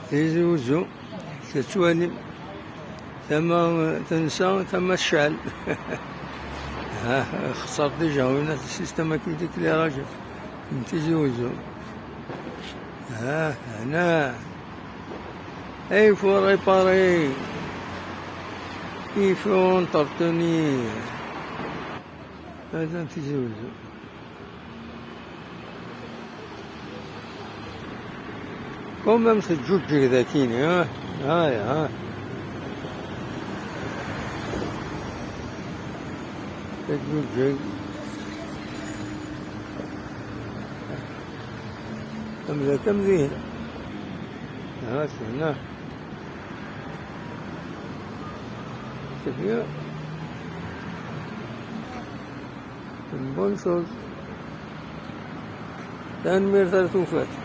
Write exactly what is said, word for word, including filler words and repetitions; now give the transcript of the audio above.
Tizi Uzzu, tettwalim. Tama tensa, tama tecɛel. Ha, xṣer déjà, winna système-agi d éclairage n Tizi Uzzu. Ha, hna. Il faut réparer. Il faut entretenir. Hada n Tizi Uzzu. Quand même, teǧǧuǧǧeg dagi, ha? Ha, ha. Teǧǧuǧǧeg. Am da, am dihin. Ha, c'est bien. C'est bien. Une bonne chose. Tanemmirt ar tufat.